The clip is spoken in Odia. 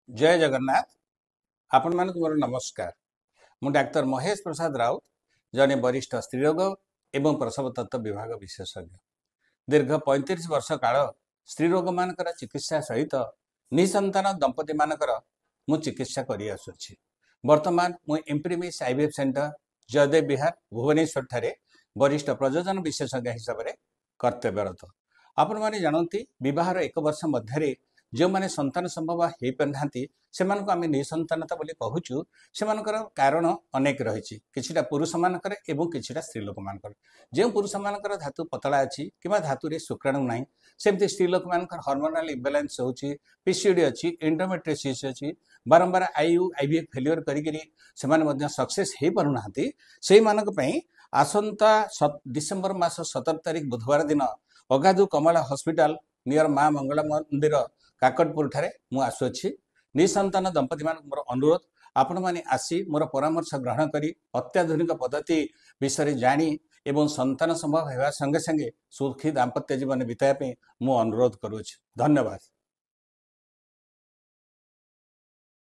ଜୟ ଜଗନ୍ନାଥ। ଆପଣମାନଙ୍କୁ ମୋର ନମସ୍କାର। ମୁଁ ଡାକ୍ତର ମହେଶ ପ୍ରସାଦ ରାଉତ, ଜଣେ ବରିଷ୍ଠ ସ୍ତ୍ରୀରୋଗ ଏବଂ ପ୍ରସବ ତତ୍ତ୍ୱ ବିଭାଗ ବିଶେଷଜ୍ଞ। ଦୀର୍ଘ 35 ବର୍ଷ କାଳ ସ୍ତ୍ରୀରୋଗମାନଙ୍କର ଚିକିତ୍ସା ସହିତ ନିଃସନ୍ତାନ ଦମ୍ପତିମାନଙ୍କର ମୁଁ ଚିକିତ୍ସା କରିଆସୁଅଛି। ବର୍ତ୍ତମାନ ମୁଁ ଏମ୍ପ୍ରିମିସ୍ ଆଇଭିଏଫ୍ ସେଣ୍ଟର, ଜୟଦେବ ବିହାର, ଭୁବନେଶ୍ୱରଠାରେ ବରିଷ୍ଠ ପ୍ରଜନନ ବିଶେଷଜ୍ଞ ହିସାବରେ କର୍ତ୍ତବ୍ୟରତ। ଆପଣମାନେ ଜାଣନ୍ତି, ବିବାହର ଏକ ବର୍ଷ ମଧ୍ୟରେ ଯେଉଁମାନେ ସନ୍ତାନ ସମ୍ଭବ ହେଇପାରିନାହାନ୍ତି, ସେମାନଙ୍କୁ ଆମେ ନିଃସନ୍ତାନତା ବୋଲି କହୁଛୁ। ସେମାନଙ୍କର କାରଣ ଅନେକ ରହିଛି, କିଛିଟା ପୁରୁଷମାନଙ୍କର ଏବଂ କିଛିଟା ସ୍ତ୍ରୀ ଲୋକମାନଙ୍କର। ଯେଉଁ ପୁରୁଷମାନଙ୍କର ଧାତୁ ପତଳା ଅଛି କିମ୍ବା ଧାତୁରେ ଶୁକ୍ରାଣୁ ନାହିଁ, ସେମିତି ସ୍ତ୍ରୀ ଲୋକମାନଙ୍କର ହର୍ମୋନାଲ ଇମ୍ବାଲାନ୍ସ ହେଉଛି, ପିସିଓଡି ଅଛି, ଏଣ୍ଡୋମେଟ୍ରୋସିସ୍ ଅଛି, ବାରମ୍ବାର ଆଇୟୁ ଆଇଭିଏଫ୍ ଫେଲିଓର କରିକିରି ସେମାନେ ମଧ୍ୟ ସକ୍ସେସ୍ ହେଇପାରୁନାହାନ୍ତି, ସେଇମାନଙ୍କ ପାଇଁ ଆସନ୍ତା ଡିସେମ୍ବର ମାସ 17 ତାରିଖ ବୁଧବାର ଦିନ ଅଗାଧୁ କମଳା ହସ୍ପିଟାଲ, ନିୟର ମା ମଙ୍ଗଳା ମନ୍ଦିର, କାକଟପୁର ଠାରେ ମୁଁ ଆସୁଅଛି। ନିଃସନ୍ତାନ ଦମ୍ପତିମାନଙ୍କୁ ମୋର ଅନୁରୋଧ, ଆପଣମାନେ ଆସି ମୋର ପରାମର୍ଶ ଗ୍ରହଣ କରି ଅତ୍ୟାଧୁନିକ ପଦ୍ଧତି ବିଷୟରେ ଜାଣି ଏବଂ ସନ୍ତାନ ସମ୍ଭବ ହେବା ସଙ୍ଗେ ସଙ୍ଗେ ସୁଖୀ ଦାମ୍ପତ୍ୟ ଜୀବନ ବିତାଇବା ପାଇଁ ମୁଁ ଅନୁରୋଧ କରୁଅଛି। ଧନ୍ୟବାଦ।